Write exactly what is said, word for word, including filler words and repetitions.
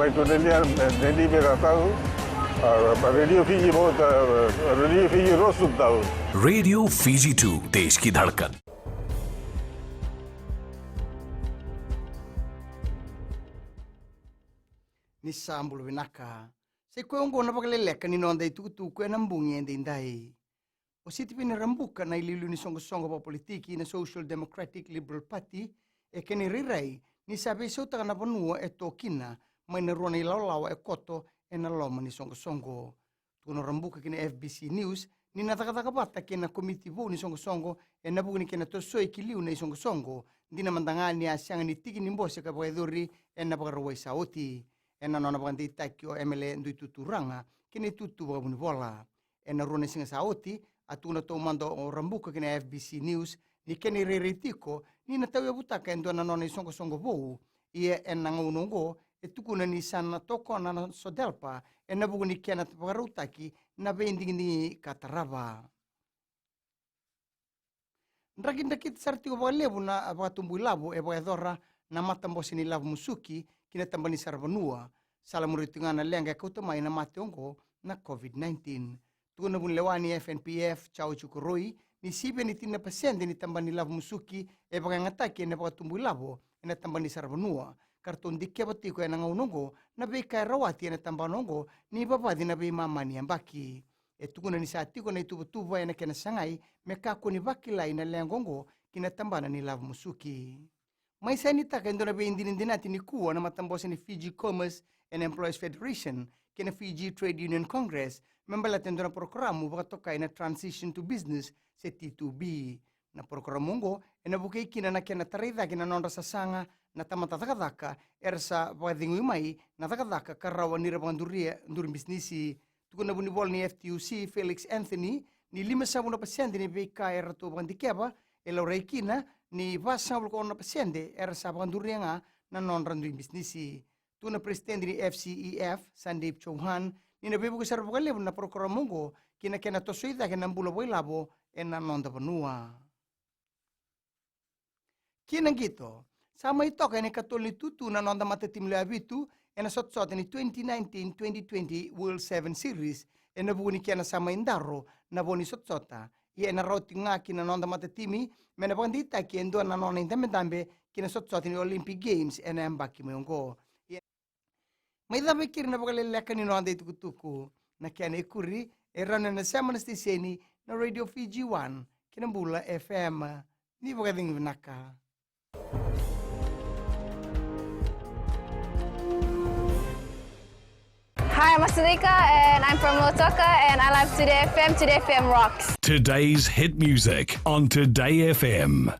Mai tu nenia, neni me ka tau, a, pa Radio Fiji mo ta, Radio Fiji rosu tau. Radio Fiji two, देश की धड़कन। Ni sa bula vinaka. Sa i koya oqo na vakaleleka ni noda itukutuku ena bogi edaidai. O Sitiveni Rabuka na iliuliu ni soqosoqo vakapolitiki na Social Democratic Liberal Party e kena irairai ni sa veisautaka na vanua e to kina mai na rua na ilawalawa e koto ena loma ni soqosoqo. Tukuna o Rabuka ki na F B C News ni na cakacaka vata kei na komiti vou ni soqosoqo ena vuku ni kena tosoi ki liu na isoqosoqo, dina mada ga ni a sega ni tiki ni bose ka vakayacori ena Vakarauwai sa oti. Ena nona vakadeitaki o M L A Duitutu Raga kei na itutu vakavunivola. Ena rua na siga sa oti, a tukuna taumada o Rabuka ki na F B C News ni kena irairai tiko ni na tauyavutaka e dua na nona isoqosoqo vou. Ia ena gauna oqo, e tukuna ni sa na tokona na SODELPA ena vuku ni kena vakarautaki na veidigidigi ka tarava. Drakidrakita sara tiko vakalevu na vakatubu ilavo e vakayacora na matabose ni lavo musuki ki na tabani saravanua. Sa lamuri tiko ga na leqa e kauta mai na mate oqo na COVID nineteen. Tukuna na vunilewa ni F N P F, Jao Cukuroi, ni sivia ni tini na pasede ni tabani lavo musuki e vakayagataki ena vakatubu ilavo ena tabani saravanua, ka ratou dikeva tiko ena gauna oqo na veika e rawati ena tabana oqo ni vavaci na veimama ni yabaki. E tukuna ni sa tiko na ituvatuva ena kena sagai me kakua ni vakilai na leqa oqo ki na tabana ni lavo musuki. Mai sainitaka e dua na veidinadinati nikua na matabose ni Fiji Commerce and Employers Federation kei na Fiji Trade Union Congress me baleta e dua na porokaramu vakatokai na Transition to Business, se T two B. Na porokaramu oqo ena vukei kina na kena tarai cake na nodra sasaga na tamata cakacaka era sa vakacegui mai na cakacaka ka rawa ni ra vakaduria duri bisinisi. Tukuna na vunivola ni F T U C, Felix Anthony, ni limasagavulu na pasede ni veika eratou vakadikeva e laurai kina ni vasagavulu ka ono na pasede era sa vakaduria ga na nodra dui bisinisi. Tukuna na peresitedi ni F C E F, Sandeep Chauhan, ni na veivuke sara vakalevu na porokaramu oqo ki na kena tosoi cake na bula vakailavo ena noda vanua. Ki na qito, sa mai toka ena ikatolu ni tutu na noda matatimi lewe vitu ena sotasota ni twenty nineteen twenty twenty World Seven Series, ena vuku ni kena sa mai daro na vo ni sotasota. Ia ena rawa tiko ga ki na noda matatimi me na vakadeitaki e dua na nona idabedabe ki na sotasota ni Olympic Games ena yabaki mai oqo. Mai cava e keri na vakaleleka ni noda itukutuku. Na kena ikuri e rawa ni na sema na siteseni na Radio Fiji One kei na Bula F M. Ni vakacegu vinaka. Hi, I'm Asilika and I'm from Lautoka and I love Today F M. Today F M rocks. Today's hit music on Today F M.